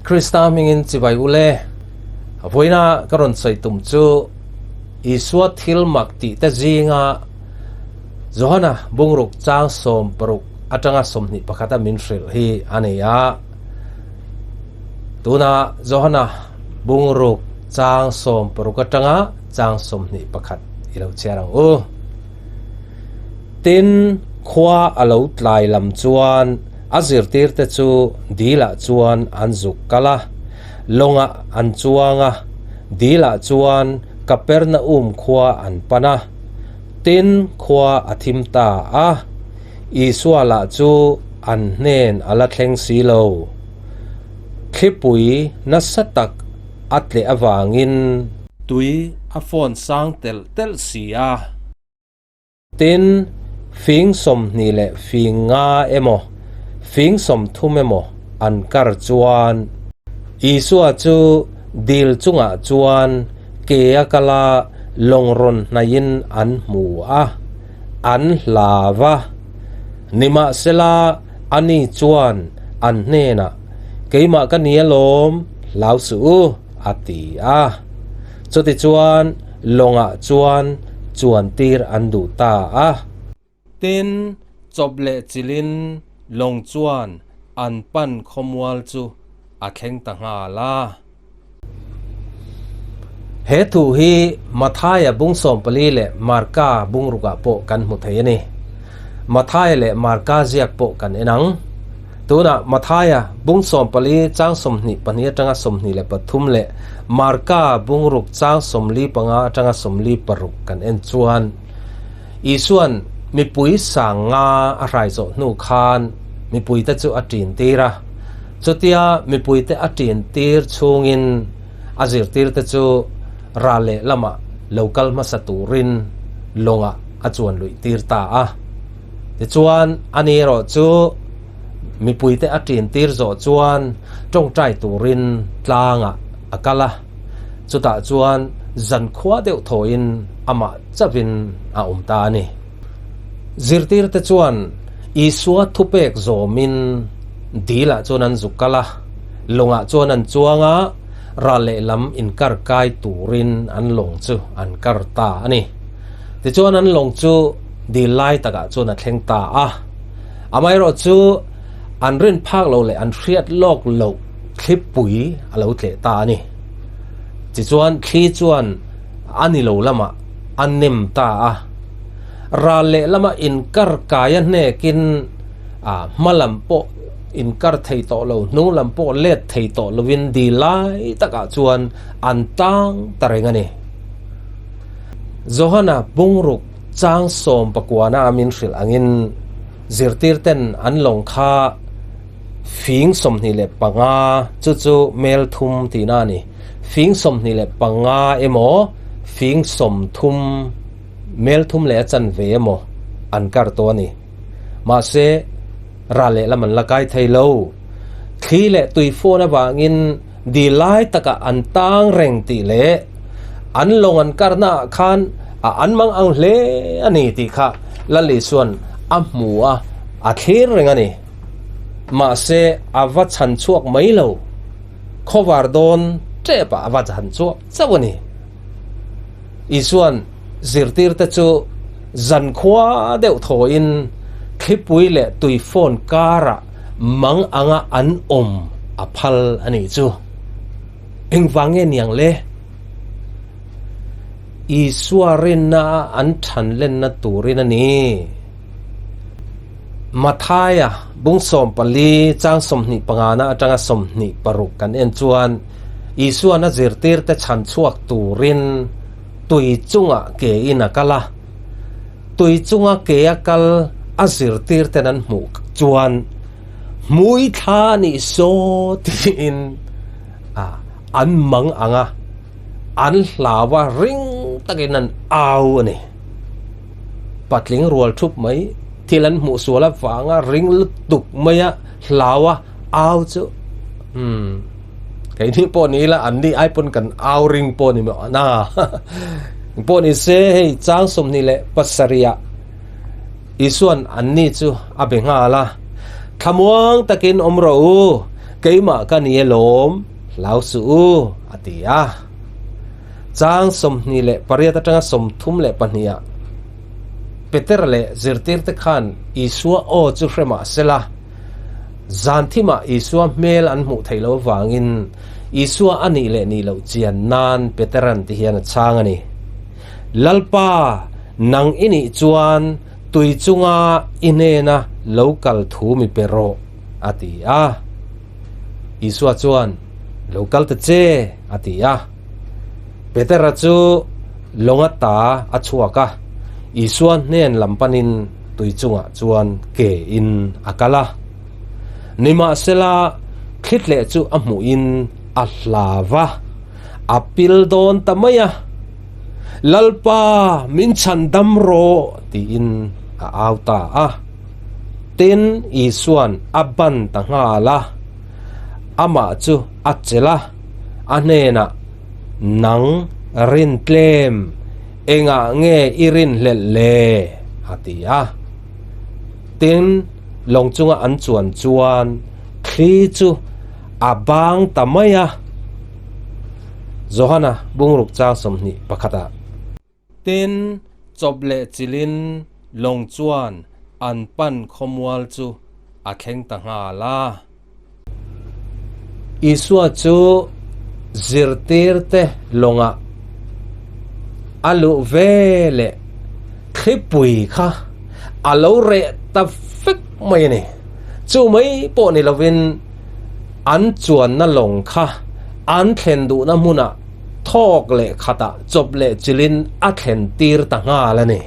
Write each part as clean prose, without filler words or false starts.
Krista hmingin chibai u le. Vawiina ka rawn sawi tum chu Isua thil mak tih te zinga Johana bungruk chang 16 atanga 21 a min hrilh hi a ni a. Tuna Johana bungruk chang 16 atanga chang 21 i lo chhiar ang u. Tin, khua a lo tlai lam chuan a zirtirte chu dilah chuan an zuk kal a, lawngah an chuang a, dilah chuan Kapernaum khua an pan a. Tin, khua a thim ta a, Isua lah chu an hnen a la thleng si lo. Thlipui nasa tak a tleh avangin. Tui a fawn sang telh telh si a. Tin, fing 20 leh fing nga emaw, fing 30 emaw an kar chuan Isua chu dil chungah chuan ke a kal a, lawng rawn hnaihin an hmu a, an hlau a. Nimahsela, ani chuan an hnenah, Keimah ka ni alawm, hlau suh u, a ti a. Chutichuan lawngah chuan chuantir an duh ta a. Tin, chawp leh chilhin lawng chuan an pan khawmual chu a thleng ta nghal a. He thu hi Mathaia bung 14 leh Marka bung rukah pawh kan hmu thei a ni. Mathaia leh Marka ziak pawh kan en ang. Tunah Mathaia bung 14 chang 22 atanga 23 leh Marka bung ruk chang 45 atanga 46 kan en chuan Isuan mipui sang nga a hrai zawh hnu khan mipuite chu a ṭin tir a. Chutia mipuite a ṭin tir chhungin a zirtirte chu ral leh lamah lo kal hmasa turin lawngah a chuan luih tir ta a. Tichuan, ani erawh chu mipuite a ṭin tir zawh chuan ṭawngṭai turin tlangah a kal a, chutah chuan zankhua deuh thawhin amah chauhin a awm ta a ni. Zirtirte chuan Isua thupek zawmin dilah chuan an zuk kal a, lawngah chuan an chuang a, ral lehlam inkar kai turin an lawng chu an kar ta a ni. Tichuan an lawng chu dil lai takah chuan a thleng ta a. Amaherawh chu an rin phak lo leh an hriat lawk loh thlipui a lo tleh ta a ni. Tichuan thli chuan a ni lo lamah a nem ta a. Ral leh lama inkar kai a hnekin a hma lam pawh inkar thei tawh lo, hnung lam pawh let thei tawh lovin dil lai takah chuan an tang ta reng a ni. Johana bungruk chang 19 a min hrilh angin zirtirten an lawng kha fing 25 chu chu mel thum tihna a ni. Fing 25 emaw fing 30 mel thum leh a chanve emaw an kar tawh a ni. Mahse, ral lehlam an la kai thei lo. Thli leh tui fawn avangin Dil lai takah an tang reng tih leh an lawng an karna ah khan a an mang ang hle a ni tih kha Lal Isuan a hmu a, a thlir reng a ni. Mahse a va chhan chhuak mai lo. Khawvar dawn tep ah a va chhan chhuak chauh a ni. Isuan zirtirte chu zankhua deuh thawhin thlipui leh tuifawn karah mang anga an awm a phal a nih chu. Engvang nge niang le? Isua rinna a an than lenna turin a ni. Mathaia bung 14 chang 25 na atanga 26 kan en chuan Isuan a zirtirte chhan chhuak turin tui chungah ke in a kal a. Tui chunga ke a kal a zirtirten an hmuh chuan hmui thla nih saw tiin an mang ang a, an hlau a, ring takin an au a ni. Patling rual thup mai thil an hmuh sual avanga ring lutuk maia hlau a au chu umm keini pawh ni ila an ni ai pawn kan au ring pawh ni maw na pawh ni se hei chang 27 ah Isuan an ni chu a be nghal a, thlamuang takin awm rawh u, Keimah ka ni alawm, hlau suh u, a ti a. Chang 28 atanga 32 ah Peter leh zirtirte khan Isua aw chu hre mah sela, zan thimah Isua hmel an hmuh theih loh avangin Isua a nih leh nih loh chian nan Petera'n ti hian a chhang a ni. Lalpa, nang i nih chuan tui chunga i hnena lo kal thu mi pe rawh, a ti a. Isua chuan, Lo kal ta che, a ti a. Petera chu lawnga ta a chhuak a, Isua hnen lam panin tui chungah chuan ke in a kal a. Nimahsela, thlitleh chu a hmuhin a hlau va, a pil dawn ta mai a. Lalpa, min chhan dam rawh, tiin a au ta a. Tin, Isua'n a ban ta nghal a. Amah chu a chelh a, a hnenah, Nang rin tlem, engah nge i rinhlelh le? a ti a. Tin, lawng chunga an chuan chuan thli chu a bang ta mai a. Johana bungruk chang 21 ah. Tin, chawp leh chilhin lawng chuan an pan khawmual chu a thleng ta nghal a. Isua chu zirtirte lawngah a luh ve leh thlipui kha a lo reh ta vek mai a ni. Chu mai pawh ni lovin an chuanna lawng kha an thlen duhna hmunah thawk leh khatah chawp leh chilhin a thlen tir ta nghal a ni.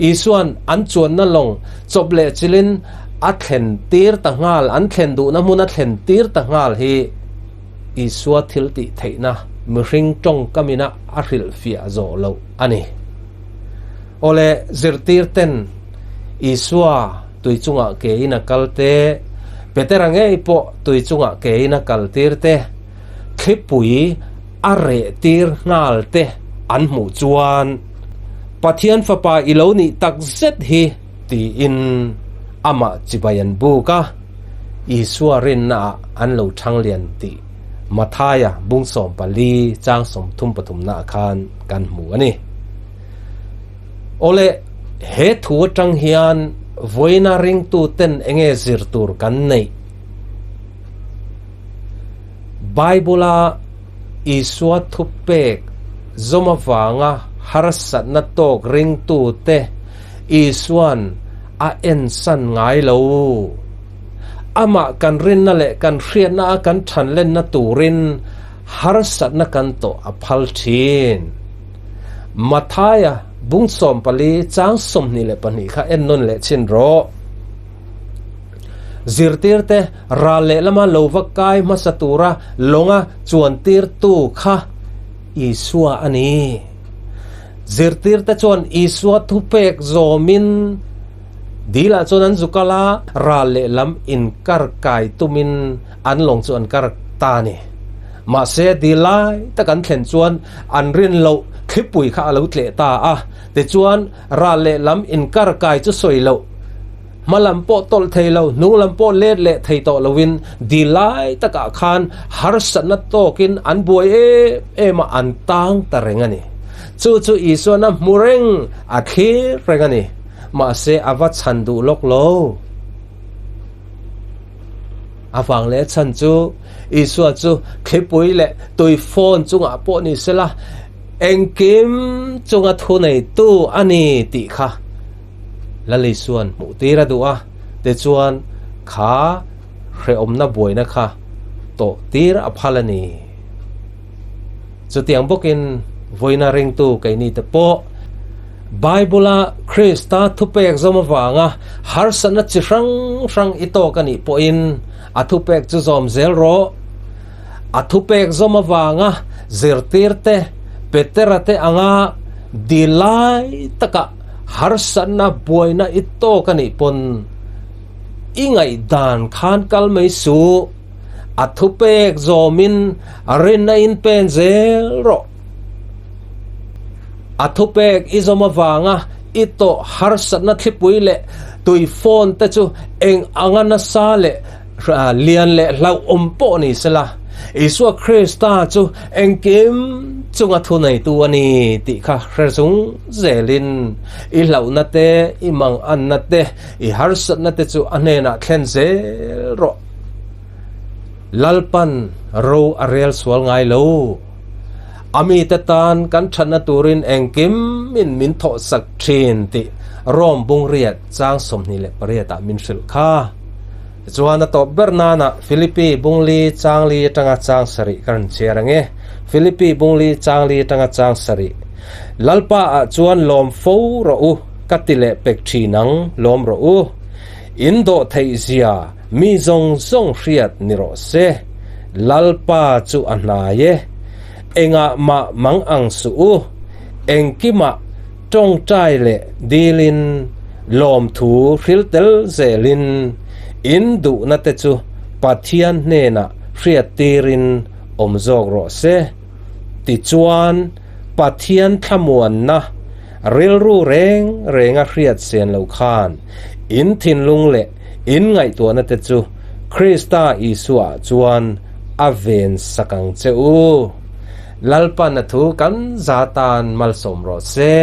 Isua'n an chuanna lawng chawp leh chilhin a thlen tir ta nghal, an thlen duhna hmun a thlen tir ta nghal hi Isua thil tih theihna mihring tawngkamina a hrilhfiah zawh loh a ni. Awle, zirtir ten Isua tui chungah kein a kal te, Petera ngei pawh tui chungah kein a kal tir te, thlipui a reh tir nghal te an hmuh chuan Pathian Fapa i lo nih tak zet hi tiin amah chibai an buk a, Isua rinna ah an lo thang lian tih Mathaia bung 14 chang 33 ah khan kan hmu a ni. Awle, he thu atang hian vawiina ringtu ten enge zir tur kan neih? Bible-a Isua thupek zawm avanga harsatna tawk ringtute Isua'n a ensan ngai lo. Amah kan rinna leh kan hriatna a kan thanlenna turin harsatna kan tawh a phal thin. Mathaia bung 14 chang 22 kha ennawn leh chhin rawh. Zirtirte ral lehlama lo va kai hmasa tura lawnga chuantirtu kha Isua a ni. Zirtirte chuan Isua thupek zawmin dilah chuan an zu kal a, ral lehlam inkar kai tumin an lawng chu an kar ta a ni. Mahse dil lai tak an thlen chuan an rin loh thlipui kha a lo tleh ta a, tichuan ral lehlam inkar kai chu sawi loh Hma lam pawh tawlh thei lo, hnung lam pawh let leh thei tawh loin dil lai takah khan harsatna tawkin an buai em em a, an tang ta reng a ni. Chu chu Isuan a hmu reng, a thlir reng a ni. Mahse a va chhan duh lawk lo. A vang leh chhan chu Isua chu thlipui leh tui fawn chungah pawh ni sela, engkim chunga thuneitu a ni tih kha Lali chuan hmuh tir a duh a, tichuan kha hrehawmna buaina kha tawh tir a phal a ni. Chutiang bawkin vawiina ringtu keini te pawh Bible-a Krista thupek zawm avanga harsatna chi hrang hrang i tawk a nih pawhin a thupek chu zawm zel rawh. A thupek zawm avanga zirtirte Petera te anga dil lai takah harsatna buaina i tawk a nih pawn i ngaihdan khan kal mai suh. A thupek zawmin rinna in pen zel rawh. A thupek i zawm avanga i tawh harsatna thlipui leh tui phone te chu eng anga nasa leh. Lian leh hlauhawm pawh ni sela, Isua Krista chu engkim chunga thuneitu a ni tih kha hre zung zelin i hlauhna te, i manganna te, i harsatna te chu a hnenah thlen zel rawh. Lalpan ro a rel sual ngai lo. A mite tan kan thatna turin engkim in min thawhsak thin tih Rome bungriat chang 28 ah min hrilh kha. Tichuan a tawp ber nana Philippi bungli chang li atanga chang sarih ka rawn chhiar ang e. Philippi bungli chang li atanga chang sarih. Lalpa ah chuan lawm fo rawh u, ka ti leh pek thin ang, lawm rawh u. In dawh theih zia mi zawng zawng hriat ni rawh se. Lalpa chu a hnai e. Engah mah mang ang suh u. Engkimah tawngtai leh dilin lawmthu hril tel zelin in duhna te chu Pathian hnenah hriat tirin awm zawk rawh se. Tichuan, Pathian thlamuanna rilru reng renga hriat sen lo khan in thinlung leh in ngaihtuahna te chu Krista Isuaah chuan a ven sak ang che u. Lalpan a thu kan za tan malsawm rawh se.